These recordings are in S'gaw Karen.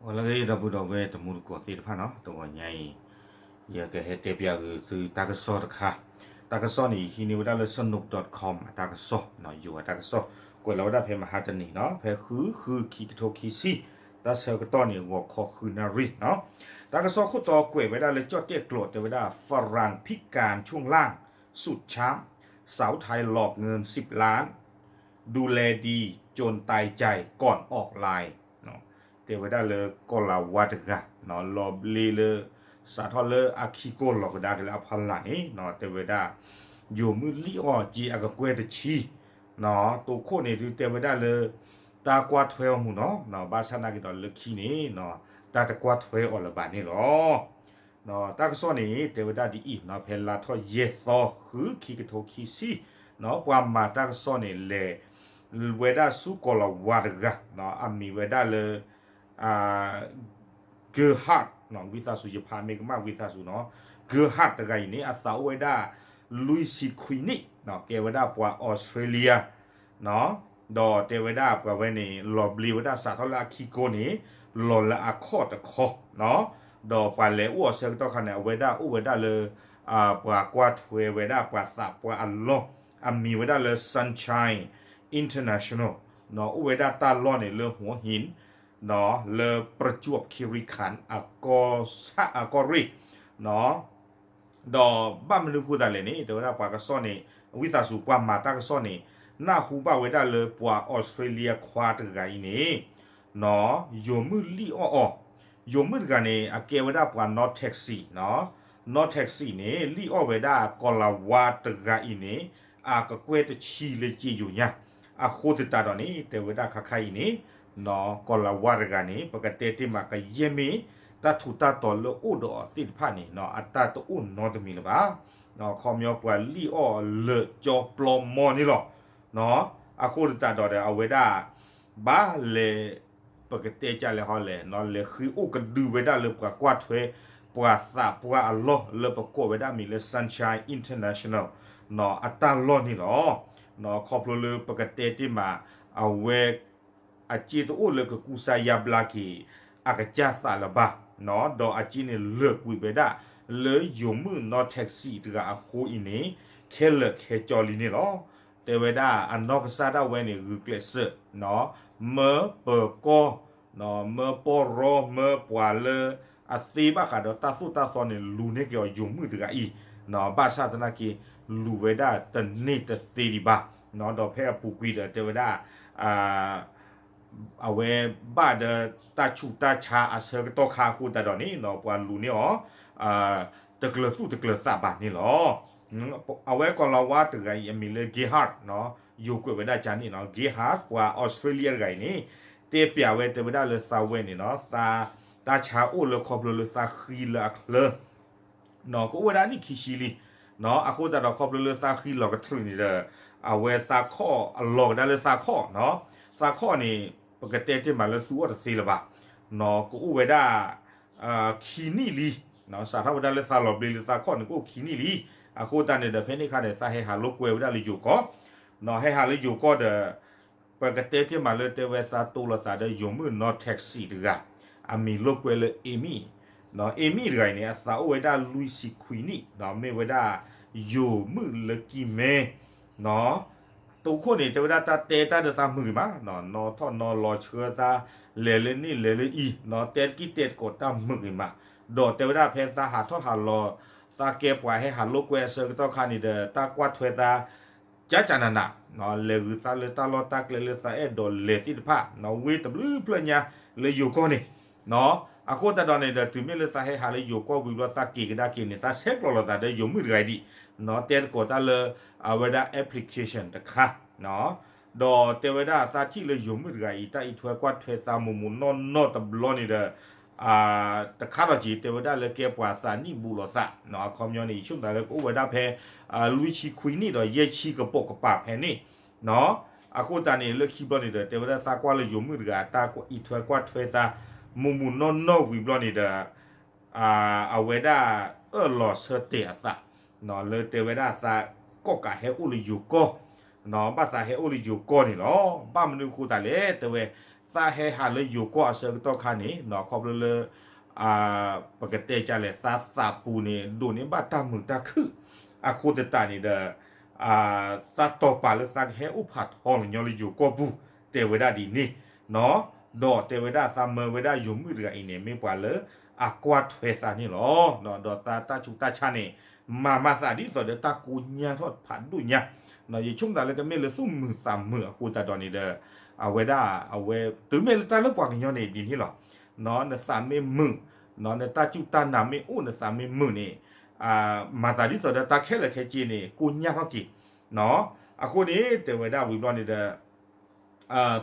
ဂီၤလၢအဂ့ၤ ဒီပုၢ်ဒီဝဲၢ်တံၤသကိးသ့ၣ်တဖၣ်နီၤ, တဂီၤညါအံၤ ယကဟဲတဲပျးဂုာ်သုတၢ်ကစီၣ်တခါ, တၢ်ကစီၣ်န့ၣ် ဟံးန့ၢ်ဝဲဒၣ်လၢ Sanook dot com အတၢ်ကစီၣ်, ယိၤအတၢ်ကစီၣ်, ကွဲးလီၤဝဲဒၣ်ဖဲမဟါတနံၤနီၤ, ဖဲဃု ဃု ခံကထိခံဆံ, တၢ်ဆၢကတီၢ်န့ၣ် ဂီၤခီဃုနၣ်ရံၣ်နီၤ, တၢ်ကစီၣ်ခိၣ်တီကွဲးဝဲဒၣ်လၢကၠီၣ်တဲၣ်ကျိာ် တဲဝဲဒၣ် ฝรั่งพิการช่วงล่างสุดช้ำ สาวไทยหลอกเงินสิบล้าน ดูแลดีจนตายใจก่อนออกลาย တဲဝဲဒၣ်လၢကီၢ်လၤဝါတဂၤ လီၤဘျ့လၢ စးထီၣ်လၢအခံကိၢ်လီၤကဒါက့ၤလၢအဖီလာ်န့ၣ် တဲဝဲဒၣ် ယိၤမုၣ်လံၣ်အီၣ်စ့အကကွဲၢ်တဆံ တိခိၣ်န့ၣ်ဒုးတဲဝဲဒၣ်လၢ တၢ်ကွၢ်ထွဲအီၤမူနီၤ, ဘၣ်ဆၣ်နာ်က့ၤဒီးလၢခံန့ၣ် တၢ်တကွၢ်ထွဲအီၤလၢၤဘၣ်န့ၣ်လီၤ. တၢ်ကစီၣ်န့ၣ် တဲဝဲဒၣ်ဒ်အံၤနီၤ, ဖဲလါထီၣ်ယဲၢ်သီ ဃု ခံကထိခံဆံ, ပှၤမၤတၢ်ကစီၣ်န့ၣ် လဲၤဝဲဒၣ်ဆူကီၢ်လၤဝါတဂၤ, အမံၤဝဲဒၣ်လၢ Gerhard ဝံသးစူၤ ယဖးမ့ၢ်ကမၣ်ဝံသးစူၤနီၤ, Gerhard တဂၤအံၤန့ၣ် အသးအိၣ်ဝဲဒၣ် လွံၢ်ဆံခွံနံၣ်, ကဲဝဲဒၣ်ပှၤအီစထြ့လယါ ဒီးတဲဝဲဒၣ်ပှၤဝဲန့ၣ် လီၤဘျ့ဝဲဒၣ်စးထီၣ်လၢအခံကိၢ်န့ၣ် လီၤလၢအခီၣ်တခီ, ဒီးပှၤလဲၤအိၣ်အီၤဆၢကတီၢ်ခါန့ၣ် အဝဲဒၣ်အိၣ်ဝဲဒၣ်လၢ ပှၤကွၢ်ထွဲဝဲဒၣ်ပှၤသးပှၢ်အလီၢ်, အမံၤဝဲဒၣ်လၢ Sunshine International, အိၣ်ဝဲဒၣ်တၢ်လီၢ်န့ၣ်လၢ หัวหิน လၢ ประจวบคีรีขันธ์ အကီၢ်ရ့ၣ် ဒီးဘၣ်မနုၤဃိသတးလဲၣ်န့ၣ် တဲဝဲဒၣ်ပှၤကစီၣ်န့ၣ် ဝံသးစူၤပှၤမၤတၢ်ကစီၣ်န့ၣ် နၢ်ဟူဘၣ်ဝဲဒၣ်လၢပှၤအီစထြ့လယါခွါတဂၤအံၤန့ၣ် ယိၤမုၣ်လံၣ်အီၣ်အီၤ, ယိၤမုၣ်တဂၤန့ၣ် အကဲဝဲဒၣ်ပှၤနီၣ် taxi, နီၣ် taxi န့ၣ် လံၣ်အီၣ်ဝဲဒၣ်ကီၢ်လၤဝါတဂၤအံၤန့ၣ် အကကွဲၢ်တဆံလၢက့ယိၤညါ, အဃိသတးဒီးန့ၣ် တဲဝဲဒၣ်ခါခါအံၤန့ၣ် ကီၢ်လၤဝါတဂၤန့ၣ် ပကတဲတ့ၢ်မးကယဲၢ်မ့ၢ် တၢ်ထူးတၢ်တီၤလၢအိၣ်ဒီးအီၤသ့ၣ်တဖၣ်န့ၣ် အတၢ်တအိၣ်နီတမံၤလၢၤဘၣ်, ခီပညီပှၤလံၣ်အီၣ်လၢာ်ကၠီပျီမီၢ်န့ၣ်လီၤ. အဃိသတးဒီးဒီးအဝဲဒၣ် ဘၣ်လဲၤ ပကတဲကလဲၤဟီလဲၣ် လဲၤဃ့အိၣ်ကဒုဝဲဒၣ်လၢပှၤကွၢ်ထွဲ ပှၤသးပှၢ်အလီၢ်လၢပကိးဝဲဒၣ်မံၤလၢ Sunshine International အတၢ်လီၢ်န့ၣ်လီၤ. ခီဖျိလၢပကတဲတ့ၢ်မး အဝဲ အစ့တအိၣ်လၢကကူစါယါဘျါက့ၤ အကစၢ်သးလၢၤဘၣ်, ဒီးအစ့န့ၣ်လၢာ်ကွံာ်ဝဲဒၣ် လၢယိၤမုၣ်နီၣ် taxi တဂၤအဃိအံၤန့ၣ် ခဲလၢာ်ခဲကၠီလံန့ၣ်လီၤ. တဲဝဲဒၣ်အနီၢ်ကစၢ်ဒၣ်ဝဲန့ၣ် ဂုာ်ကျဲးစၢး မၢပၢၤကီၢ် မၢပီၢ်ရီ မၢပှၤလၢအသ့ဘၣ်ဃးဒီးတၢ်သိၣ်တၢ်သီန့ၣ် လူၤန့ၢ်က့ၤအီၤယိၤမုၣ်တဂၤအံၤ, ဘၣ်ဆၣ်သနာ်က့ လူၤဝဲဒၣ်တန့ၢ်တသ့ဒံးဘၣ်, ဒီးဖဲအပူၤကွံာ်ဒီးတဲဝဲဒၣ် အဝဲဘၣ်ဒီးတၢ်ဆူးတၢ်ဆါအဆၢကတီၢ်ခါအဃိသတးဒီးန့ၣ် ပှၤလူၤန့ၢ်အီၤ တကျၢၤသူၣ်တကျၢၤသးဘၣ်န့ၣ်လီၤ. အဝဲကီၢ်လၤဝါတဂၤအံၤအမံၤလၢ Gerhard ယိၤကွဲးဝဲဒၣ်ကန့ၣ်နီၤ Gerhard ပှၤအီစထြ့လယါတဂၤအံၤန့ၣ် တဲပျးဝဲတဲဝဲဒၣ်လၢသးဝဲန့ၣ်နီၤ သး တၢ်ဆါအိၣ်လၢခီဖျိလၢသးဃံလၢအချၢ ကအိၣ်ဝဲဒၣ်နံၣ်ခံဆံလံ, အဃိသတးဒီးခီဖျိလၢသးဃံလီၤကတြူာ်န့ၣ်ဒီး အဝဲသးခီၣ်အလီၤကဒါလၢသးခီၣ်နီၤ, သးခီၣ်န့ၣ် ပကတဲတ့ၢ်မးလၢသူအီၤတသ့လၢၤဘၣ်, ကအိၣ်ဝဲဒၣ် ခံနံၣ်လံ, စးထီၣ်ဝဲဒၣ်လၢသးလီၤဘျ့လၢသးခီၣ်န့ၣ် ကအိၣ်ခံနံၣ်လံ, အဃိသတးန့ၣ်ဒီး ဖဲန့ၣ်အခါန့ၣ် သးဟဲဟးလိာ်ကွဲဝဲဒၣ်လၢယိၤကီၢ်, ဟဲဟးလၢယိၤကီၢ်ဒီး ပကတဲတ့ၢ်မးလၢတဲဝဲသးတိလိာ်သးဒီးယိၤမုၣ်နီၣ် taxi တဂၤ, အမံၤလိာ်ကွဲလၢ Amy, Amy တဂၤအံၤန့ၣ် အသးအိၣ်ဝဲဒၣ်လွံၢ်ဆံခွံနံၣ်, မ့ၢ်ဝဲဒၣ် ယိၤမုၣ်လၢကံၢ်မဲ တိခိၣ်န့ၣ် တဲဝဲဒၣ်တၢ်တဲတၢ်ဒီးသးမုာ်ဂ့ၤမး, နီၣ်ထီၣ်နီၣ်လီၤဆှၢသး လဲၤလၢန့ၣ်လဲၤလၢအံၤ, တဲတကံၢ်တဲတကိးတၢ်မုာ်ဂ့ၤမး, ဒီးတဲဝဲဒၣ်ဖဲသးဟးထီၣ်ဟးလီၤ သးကဲပှၤဟဲဟးလိာ်ကွဲအဆၢကတီၢ်ခါန့ၣ်ဒီး တၢ်ကွၢ်ထွဲသး ကကနနး, လဲၤဂုာ်သးလၢတၢ်လီၢ်တၢ်ကျဲလၢသးအဲၣ်ဒိးလဲၤသ့ၣ်တဖၣ်, ဝ့ၢ်တဘျုးဖျၢၣ်ညါလၢယိၤကီၢ်န့ၣ်, အဃိသတးဒီးန့ၣ်ဒီး တုၤမ့ၢ်လၢသးဟဲဟးလၢယိၤကီၢ်ဝံၤဘျီ သးက့ၤကဒါက့ၤန့ၣ် သးဆဲးကျိးလိာ်သးဒီးယိၤမုၣ်တဂၤအံၤဒံး, တဲသကိးတၢ်လၢ အဝဲဒၣ် application တခါ, ဒီးတဲဝဲဒၣ်သးထံၣ်လၢယိၤမုၣ်တဂၤအံၤ တၢ်အံးထွဲကွၢ်ထွဲသးမိၢ်မိၢ်နီၢ်နီၢ်တဘျီန့ၣ်ဒီး တခါဒီးက့ၤ တဲဝဲဒၣ်လၢကဲပှၤသးနံၣ်ဘူးလိာ်သး, အခီပညီန့ၣ် ယဆိကမိၣ်သးလၢကအိၣ်ဝဲဒၣ်ဖဲ လွံၢ်ဆံခွံနံၣ်ဒီးယဲၢ်ဆံကပိာ်ကပၤဖဲန့ၣ်, အဃိသတးန့ၣ် လၢခံဘျီန့ၣ်ဒီး တဲဝဲဒၣ်သးကွၢ်လၢယိၤမုၣ်တဂၤ တၢ်အံးထွဲကွၢ်ထွဲသး မိၢ်မိၢ်နီၢ်နီၢ်ဝံၤဘျီန့ၣ်ဒီး အဝဲဒၣ်အၢၣ်လီၤဆၢတဲာ်အသး လၢတဲဝဲဒၣ်သးကီၣ်ကးဟဲအိၣ်လၢယိၤကီၢ်, ဘၣ်သးဟဲအိၣ်လၢယိၤကီၢ်န့ၣ်လီၤ. ဘၣ်မနုၤအဃိသတးလဲၣ် တဲဝဲ, သးဟဲဟးလၢယိၤကီၢ်အဆၢကတီၢ်ခါန့ၣ် ခီဖျိလၢ ပကတဲကလဲၣ် သးသးပူၤန့ၣ် ဒိးန့ၢ်ဘၣ်တၢ်မုာ်တၢ်ခုၣ် အဃိသတးန့ၣ်ဒီး သးတီၢ်ပာ်လၢသးကဟဲအိၣ်ဖးထီလၢညီလၢယိၤကီၢ်ပူၤ တဲဝဲဒၣ်ဒ်န့ၣ်, ဒီးတဲဝဲဒၣ်သးမၢဝဲဒၣ်ယိၤမုၣ်တဂၤအံၤန့ၣ် မ့ၢ်ပှၤလၢအကွၢ်ထွဲသးန့ၣ်လီၤ. ဒီးသးတၢ်ဆူးတၢ်ဆါန့ၣ် မၤမၤသးဒ်သိးဒီးတၢ်ကိညၢ်ထီၣ်ဖးဒိၣ်ညါ, ယဆိကမိၣ်သးလၢကမ့ၢ်လၢသူၣ်မုာ်သးမုာ်အဃိသတးဒီးန့ၣ်ဒီး အဝဲဒၣ် အဝဲ တုၤမ့ၢ်လၢတၢ်လၢပှၤကညီန့ၣ်ဒ်န့ၣ်လီၤ. နသးမ့ၢ်မုာ်, နတၢ်စူၢ်တၢ်နာ်မ့ၢ်အိၣ် နသးမ့ၢ်မုာ်န့ၣ် မၤသးဒ်သိးဒီးတၢ်ခဲလၢာ်ခဲဆ့န့ၣ် ကိညၢ်ထီၣ်က့ၤ, အဃိန့ၣ် တဲဝဲဒၣ်ဝံၤဘျီန့ၣ်ဒီး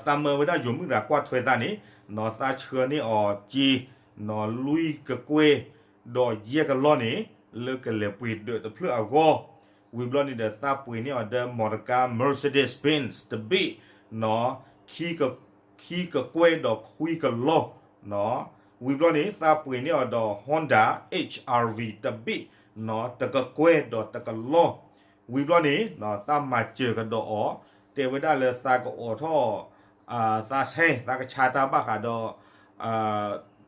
သးမၢဝဲဒၣ်ယိၤမုၣ်တဂၤကွၢ်ထွဲသးန့ၣ် သးဆှၢန့ၢ်အီၤစ့ လွံၢ်ကကွဲၢ် ဒီးယဲၢ်ကလီၢ်န့ၣ် လၢကလဲၤပှ့ၤဒၢးတဖျၢၣ်အဂီၢ်, ဝံၤဘျီန့ၣ်ဒီး သးပှ့ၤန့ၢ်အီၤဒီး မော်တော်ကား Mercedes Benz တဘ့ၣ် ခံကကွဲၢ်ဒီးခွံကလီၢ်, ဝံၤဘျီန့ၣ် သးပှ့ၤန့ၢ်အီၤဒီး Honda HR V တဘ့ၣ် တကကွဲၢ်ဒီးတကလီၢ်, ဝံၤဘျီန့ၣ် သးမၤစၢၤကဒီးအီၤ, တဲဝဲဒၣ်လၢသးကအိးထီၣ် သးဆဲ သးကဆါတၢ်ဘၣ်ဃးဒီး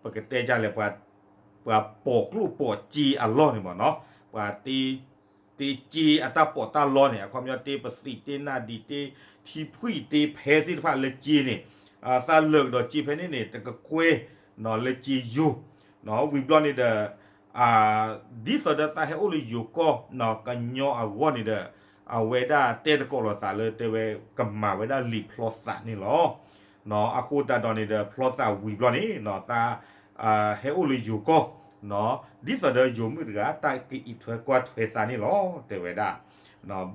ပကတဲကလဲၣ် ပှၤပိာ်ကျိၣ်ပိာ်စ့အလီၢ်န့ၣ်မ့ၢ်နီၤ, ပှၤ တ့စ့အတၢ်ပီးတၢ်လီန့ၣ် အခီပညီတ့ပသံးတ့နၢ်ဒံးတ့ထံဖှံၣ်တ့ဖဲသ့ၣ်တဖၣ်လၢစ့န့ၣ်, သးလၢာ်ကဒီးစ့ဖဲန့ၣ်န့ၣ် တကကွဲၢ် လၢစ့ယိၤ, ဝံၤဘျီန့ၣ်ဒီး ဒ်သိးဒီးသးဟဲအိၣ်လၢယိၤကီၢ် ကညီအဂီၢ်န့ၣ်ဒီး အဝဲဒၣ်တဲသကိးလိာ်သးလၢတဲဝဲကမၤဝဲဒၣ်လံာ်ဖျီသးန့ၣ်လီၤ. အဃိသတးဒီးန့ၣ်ဒီး ဖျီသးဝံၤဘျီန့ၣ် သး ဟဲအိၣ်လၢယိၤကီၢ် ဒ်သိးဒီးယိၤမုၣ်တဂၤ တၢ်ကအံးထွဲကွၢ်ထွဲသးန့ၣ်လီၤ တဲဝဲဒၣ်.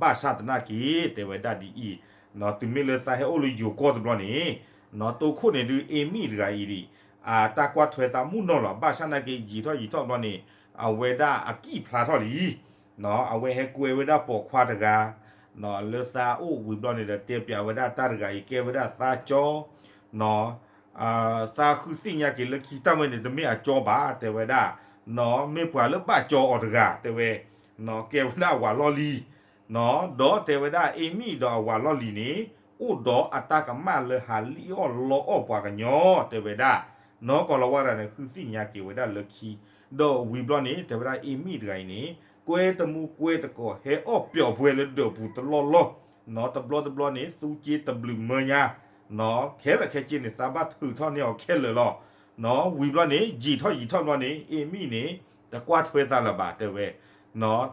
ဘၣ်ဆၣ်သနာ်က့ တဲဝဲဒၣ်ဒ်အံၤ, တုၤမ့ၢ်လၢသးဟဲအိၣ်လၢယိၤကီၢ်တဘျီန့ၣ် တိခိၣ်န့ၣ်ဒုး အ့မံၣ်တဂၤအံၤဒံး အတၢ်ကွၢ်ထွဲသးမုၢ်နီၢ်လီၤ. ဘၣ်ဆၣ်သနာ်က့ ယံာ်ထီၣ်ယံာ်ထီၣ်ဘျီန့ၣ် အဝဲဒၣ်အကံၣ်ဖျါထီၣ်လံ အဝဲဟဲကွဲဝဲဒၣ်ပိာ်ခွါတဂၤ လၢသးအိၣ်ဝံၤဘျီန့ၣ်ဒီး တဲပျးဝဲဒၣ်တၢ်တဂၤအံၤ ကဲဝဲဒၣ်သးကၠီ, သးဃုသ့ၣ်ညါက့ၤလၢခံတၢ်ဝဲန့ၣ် တမ့ၢ်အကၠီဘၣ် တဲဝဲဒၣ်, မ့ၢ်ပှၤလၢဘၣ်ကၠီအီၤတဂၤ တဲဝဲ, ကဲဝဲဒၣ်အဝၤလီၢ်လံၤ, ဒီးတဲဝဲဒၣ်အ့မံၣ်ဒီးအဝၤလီၢ်လံၤန့ၣ် အိၣ်ဒီးအတၢ်ကမၣ်လၢဟးလံၣ်အီၣ်လီအီၣ်ပှၤကညီ တဲဝဲဒၣ်, နီၢ်ကီၢ်လီၤဝါတဂၤန့ၣ် ဃုသ့ၣ်ညါက့ၤဝဲဒၣ်လၢခံ, ဒီးဝံၤဘျီန့ၣ် တဲဝဲဒၣ်အ့မံၣ်တဂၤအံၤန့ၣ် ကွဲတမူကွဲတကိး ဟဲအီၣ်ပျီၢ်ပှဲၤလၢဒၢးပူၤတလီၢ်လီၢ်, တဘျီတဘျီန့ၣ် သူစ့တဘျုးမၢညါ, ခဲလၢာ်ခဲဆ့န့ၣ် သးဘၣ်ထုးထီၣ်န့ၢ်အီၤခဲလၢာ်လီၤ. ဝံၤဘျီန့ၣ် ယံာ်ထီၣ်ယံာ်ထီၣ်ဘျီန့ၣ် အ့မံၣ်န့ၣ် တကွၢ်ထွဲသးလၢၤဘၣ် တဲဝဲ,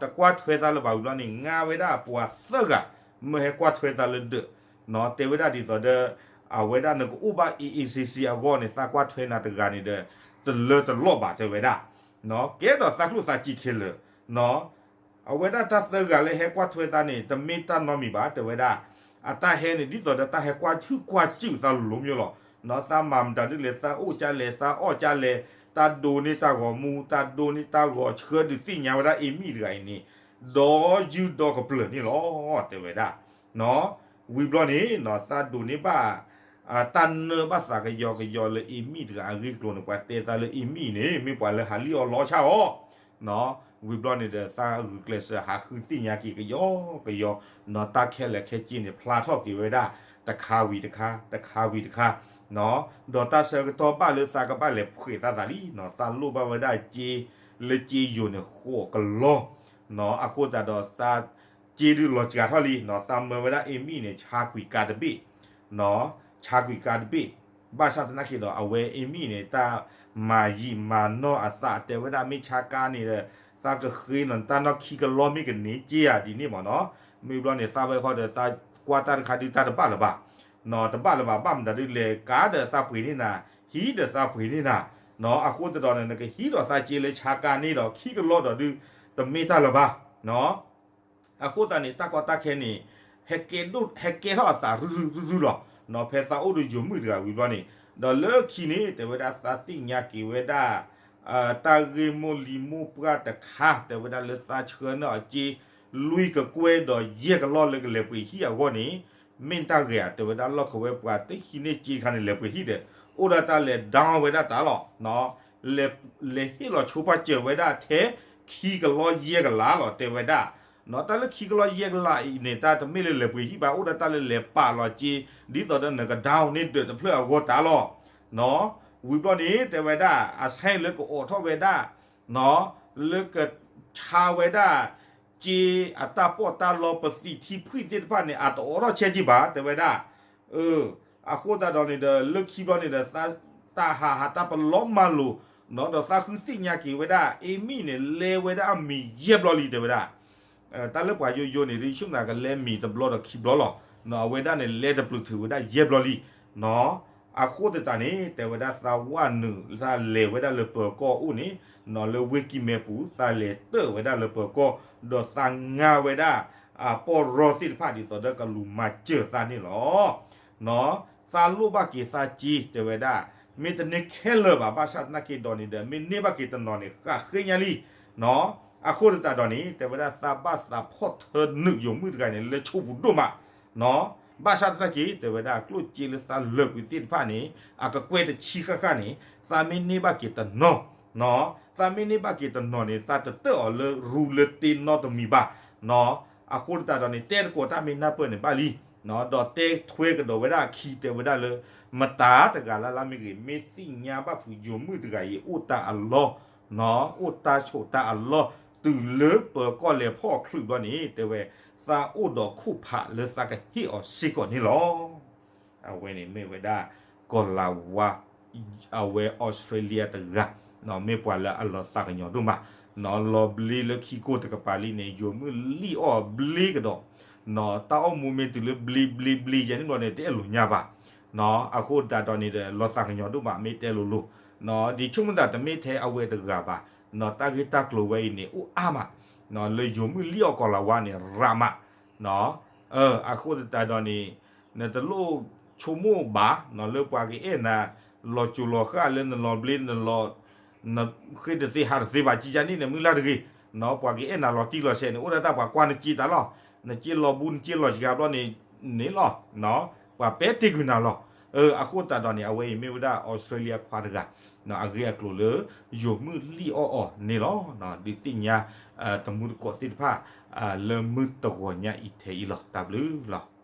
တကွၢ်ထွဲသးလၢၤဘၣ်ဝံၤဘျီန့ၣ် ငါဝဲဒၣ်ပှၤသၢဂၤ မၢဟဲကွၢ်ထွဲသးလၢဒၢး, တဲဝဲဒၣ်ဒ်သိးဒီး အဝဲဒၣ်နကအိၣ်ဘၣ်အ့အ့စ့စ့အဂီၢ်န့ၣ် သးကွၢ်ထွဲနၤတဂၤန့ၣ်ဒီး တလၢတလီၢ်ဘၣ် တဲဝဲဒၣ်, ကဲဒီးသးကျိၣ်သးစ့ခဲလၢာ် အဝဲဒၣ်တၢ်သၢဂၤလၢဟဲကွၢ်ထွဲသးန့ၣ် တမ့ၢ်တၢ်နီတမံၤဘၣ် တဲဝဲဒၣ်, အတၢ်ဟဲန့ၣ် ဒ်သိးဒီးတၢ်ဟဲကွၢ်ဆူၣ်ကွၢ်စူၣ်သးလိၤလိၤမ့ၢ်လီၤ. သးမၤမတၤဒ်လဲၣ် သးအိၣ်ကလဲၣ် သးအီၣ်ကလဲၣ်, တၢ်ဒိးန့ၢ်တၢ်ဂီၤမူ တၢ်ဒိးန့ၢ်တၢ်ဂီၤဆှၢဒုးသ့ၣ်ညါဝဲဒၣ်အ့မံၣ်တဂၤအံၤန့ၣ် ဒီးယုၢ်ဒီကပျၢၤန့ၣ်လီၤ တဲဝဲဒၣ်. ဝံၤဘျီန့ၣ် သးဒိးန့ၢ်ဘၣ် တၢ်နၢဘၣ်သးကယီကယီလၢအ့မံၣ်တဂၤအဂ့ၢ်အကျိၤန့ၣ် ပှၤတဲသးလၢအ့မံၣ်န့ၣ် မ့ၢ်ပှၤလၢဟးလံၣ်အီၣ်လီအီၣ်ဆၣ်အီၤ, ဝံၤဘျီန့ၣ်ဒီး သးဂုာ်ကျဲးစၢးဟးဃုသ့ၣ်ညါက့ၤကယီကယီ တၢ်ခဲလၢာ်ခဲဆ့န့ၣ် ဖျါထီၣ်က့ၤဝဲဒၣ် တခါဝံၤတခါ တခါဝံၤတခါ, ဒီးတၢ်ဆၢကတီၢ်ဘၣ်လၢသးကဘၣ်လဲၤဖှဲးသးသးလံ, သးလိၣ်ဘၣ်ဝဲဒၣ်စ့ လၢစ့ယိၤန့ၣ် ဃိးကလီၢ်, အဃိသတးဒီးသး စ့ဒုးလီၤစှၤထီၣ်လံ, သးမၢဝဲဒၣ်အ့မံၣ်န့ၣ် ဆါကွံာ်ကါတဘ့ၣ်, ဆါကွံာ်ကါတဘ့ၣ်, ဘၣ်ဆၣ်သနာ်က့ဒီး အဝဲအ့မံၣ်န့ၣ် တၢ်မၤယံာ်မၤနီၢ်အသး တဲဝဲဒၣ်မ့ၢ်ဆါကါန့ၣ်ဒီး သးကဃ့နီၤ တၢ်နီၢ်ခံကလီၢ်မ့ၢ်ကန့ၢ်စ့ဧါဒ်န့ၣ်မ့ၢ်နီၤ, မ့ၢ်ဘျီန့ၣ် သးဝဲခီဒီး သးကွၢ်တၢ်တခါဒုးတၢ်တဘၣ်လၢၤဘၣ်, တဘၣ်လၢၤဘၣ် ဘၣ်မတၤဒုးလဲၤကါဒီးသးပှ့ၤန့ၢ်နၤ, ဟံးဒီးသးပှ့ၤန့ၢ်နၤ, အဃိသတးဒီးန့ၣ် နကဟံးဒီးသးစ့လၢဆါကါန့ၣ်ဒီး ခံကလီၢ်ဒီးဒုး တမ့ၢ်တၢ်လၢၤဘၣ် အဃိသတးန့ၣ် တၢ်ကီတၢ်ခဲန့ၣ် ဟဲကဲထီၣ်အသးရုၢ်ရုၢ်ရုၢ်ရုၢ်လီၤ. ဖဲသးအိၣ်ဒီးယိၤမုၣ်တဂၤဝံၤဘျီန့ၣ် ဒီးလၢခံန့ၣ် တဲဝဲဒၣ်သးသ့ၣ်ညါက့ၤဝဲဒၣ် တၢ်ဂ့ၢ်မိၢ်လံၤမိၢ်ပှၢ်တခါ တဲဝဲဒၣ်လၢသးဆှၢန့ၢ်အီၤစ့ လွံၢ်ကကွဲၢ်ဒီးယဲၢ်ကလီၢ်လၢကလဲၤပှ့ၤဟံၣ်အဂီၢ်န့ၣ် မ့ၢ်တၢ်ဂ့ၤဧါ တဲဝဲဒၣ်လီၢ်ခဝဲပှၤတဟံးန့ၢ်စ့တခါန့ၣ် လဲၤပှ့ၤဟံၣ်ဒီး အိၣ်ဒၣ်တၢ်လဲၤ down ဝဲဒၣ်တၢ်လီၤ. လဲၤဟ့ၣ်လီၤဆိပာ်စၢၤဝဲဒၣ်ထဲခံကလီၢ်ယဲၢ်ကလးလီၤ တဲဝဲဒၣ် တၢ်လၢခံကလီယဲၢ်ကလးအံၤန့ၣ် တၢ်တမ့ၢ်လၢလဲၤပှ့ၤဟံၣ်ဘၣ် အိၣ်ဒၣ်တၢ်လၢလဲၤပာ်လီၤစ့ ဒ်သိးဒီးနက down န့ၢ်ဒၢးတဖျၢၣ်အဂီၢ်တၢ်လီၤ. ဝံၤဘျီန့ၣ် တဲဝဲဒၣ် အဆဲလၢကအိးထီၣ်ဝဲဒၣ် လၢကဆါဝဲဒၣ် စ့အတၢ်ပီးတၢ်လီ ပသံးထံဖှံၣ်သ့ၣ်တဖၣ်န့ၣ် အတအိးထီၣ်ဆဲက့ဘၣ် တဲဝဲဒၣ်. အဃိသတးဒီးန့ၣ်ဒီး လၢခံဘျီန့ၣ်ဒီး တၢ်ဟးဟးတၢ်ပလီမၤလိာ် ဒီးသးဃုသ့ၣ်ညါက့ၤဝဲဒၣ် အ့မံၣ်န့ၣ် လဲဝဲဒၣ်အမံၤယဲၢ်ဘျီလံ တဲဝဲဒၣ်. တၢ်လၢပှၤယိယိန့ၣ် ဒ်ဆိကမိၣ်ကလဲမံၤတဘျီဒီးခံဘျီလီၤ. အဝဲဒၣ်န့ၣ် လဲတပျုာ်ထုးဝဲဒၣ်ယဲၢ်ဘျီလံ. အဃိသတးန့ၣ် တဲဝဲဒၣ်သးဝၣ်နုာ် သးလဲၤဝဲဒၣ်လၢပၢၤကီၢ်အိၣ်န့ၣ် လၢဝ့ၢ်ကံၢ်မဲပူၤ သးလဲၤတၢၢ်ဝဲဒၣ်လၢပၢၤကီၢ် ဒီးသးငါဝဲဒၣ် အပီၢ်ရီသ့ၣ်တဖၣ်ဒ်သိးဒီးကလူၤမၤစၢၤသးန့ၣ်လီၤ. သးလိၣ်ဘၣ်က့ၤသးစ့ တဲဝဲဒၣ် မ့ၢ်တန့ၢ်ခဲလၢာ်ဘၣ် ဘၣ်ဆၣ်သနာ်က့ဒီးန့ၣ်ဒီး မ့ၢ်န့ၢ်ဘၣ်က့ၤတနီၤန့ၣ် ဃၣ်ဃ့ညါလံ. အဃိသတးဒီးန့ၣ် တဲဝဲဒၣ်သးဘၣ်သးဖီၣ်ထၢနုာ်ယိၤမုၣ်တဂၤန့ၣ် လၢဆိပူၤဒိၣ်မး ဘၣ်ဆၣ်သနာ်က့ တဲဝဲဒၣ်ကျိၣ်စ့လၢသးလၢာ်ကွံာ်သ့ၣ်တဖၣ်န့ၣ် အကကွဲၢ်တဆံဃၣ်ဃၣ်န့ၣ် သးမ့ၢ်န့ၢ်ဘၣ်က့ၤတနီၤ သးမ့ၢ်န့ၢ်ဘၣ်က့ၤတနီၤန့ၣ် သးတတၢၢ်အီၤလၢရူလၢတ့နီတမံၤဘၣ်. အဃိသတးဒီးန့ၣ် တဲသကိးတၢ်မ့ၢ်နၢ်ပၢၢ်န့ၣ်ဘၣ်လံ ဒီးတဲထွဲကဒီးဝဲဒၣ်အခံ တဲဝဲဒၣ်လၢ မတၤတဂၤလၢ်လၢ်မ့ၢ်ဂ့ၤ မ့ၢ်သ့ၣ်ညါဘၣ်ဖုးယိၤမုၣ်တဂၤအံၤ အိၣ်တၢ်အလီၢ် အိၣ်တၢ်ဆိးတၢ်အလီၢ် တုၤလၢပၢၤကီၢ်လဲၤဖီၣ်ချုးဘျီန့ၣ် တဲဝဲ သးအိၣ်ဒီးခိၣ်ဖးလၢသးကဟ့ၣ်အီၤစ့ၢ်ကီးန့ၣ်လီၤ. အဝဲန့ၣ်မ့ၢ်ဝဲဒၣ် ကီၤလၤဝါ အဝဲအီစထြ့လယါတဂၤ မ့ၢ်ပှၤလၢအလီၤသးကညီၤဒိၣ်မး လီၤဘျ့လၢခံကိးတကပၤလံန့ၣ် ယိၤမုၣ်လံၣ်အီၣ်ဘျ့ကဒီး တၢ်အိၣ်မူမ့ၢ်တုၤလၢဘျ့ဘျ့ဘျ့ယဲန့ၣ်ဘျီန့ၣ် တအဲၣ်လိာ်ညါဘၣ်. အဃိသတးဒီးန့ၣ်ဒီး လီၤသးကညီၤဒိၣ်မး မ့ၢ်တဲလိၤလိၤ ဒ်ဆိကမိၣ်သးတမ့ၢ်ထဲအဝဲတဂၤဘၣ် တၢ်ဂ့ၢ်တၢ်ကျိၤဝဲအံၤန့ၣ် အိၣ်အါမး လၢယိၤမုၣ်လံၣ်အီၣ်ကီၤလၤဝါန့ၣ် ရးမး အဃိသတးဒီးန့ၣ် နတလိၣ်ဆိကမိၣ်ဘၣ် လၢပှၤကအဲၣ်နၤ လီၤစိၤလီၤဃၣ်လၢနလီၤဘျ့ နလီၤ နဃ့တသ့ဟးတသ့ဘၣ် ကံကါန့ၣ် နမုၢ်လၢ်တဂ့ၤ ပှၤကအဲၣ်နၤလီၤတံၢ်လီၤဆဲးန့ၣ် အိၣ်ဒၣ်တၢ်ပှၤကွၢ်နစ့တၢ်လီၤ နစ့လီၤဘူးနစ့လီၤစှၤဘျီန့ၣ် န့ၣ်လီၤ ပှၤပဲာ်တ့ၢ်ကွံာ်နၤလီၤ. အဃိသတးဒီးန့ၣ် အဝဲအံၤမ့ၢ်ဝဲဒၣ်အီစထြ့လယါခွါတဂၤ အဂ့ၢ်အကျိၤလၢ ယိၤမုၣ်လံၣ်အီၣ်အီၤန့ၣ်လီၤ. ဒုးသ့ၣ်ညါ တမူတကိးသ့ၣ်တဖၣ် လၢမုၢ်တဂီၤညါအံၤထဲအံၤလီၤ. တၢ်ဘျုးလီၤ.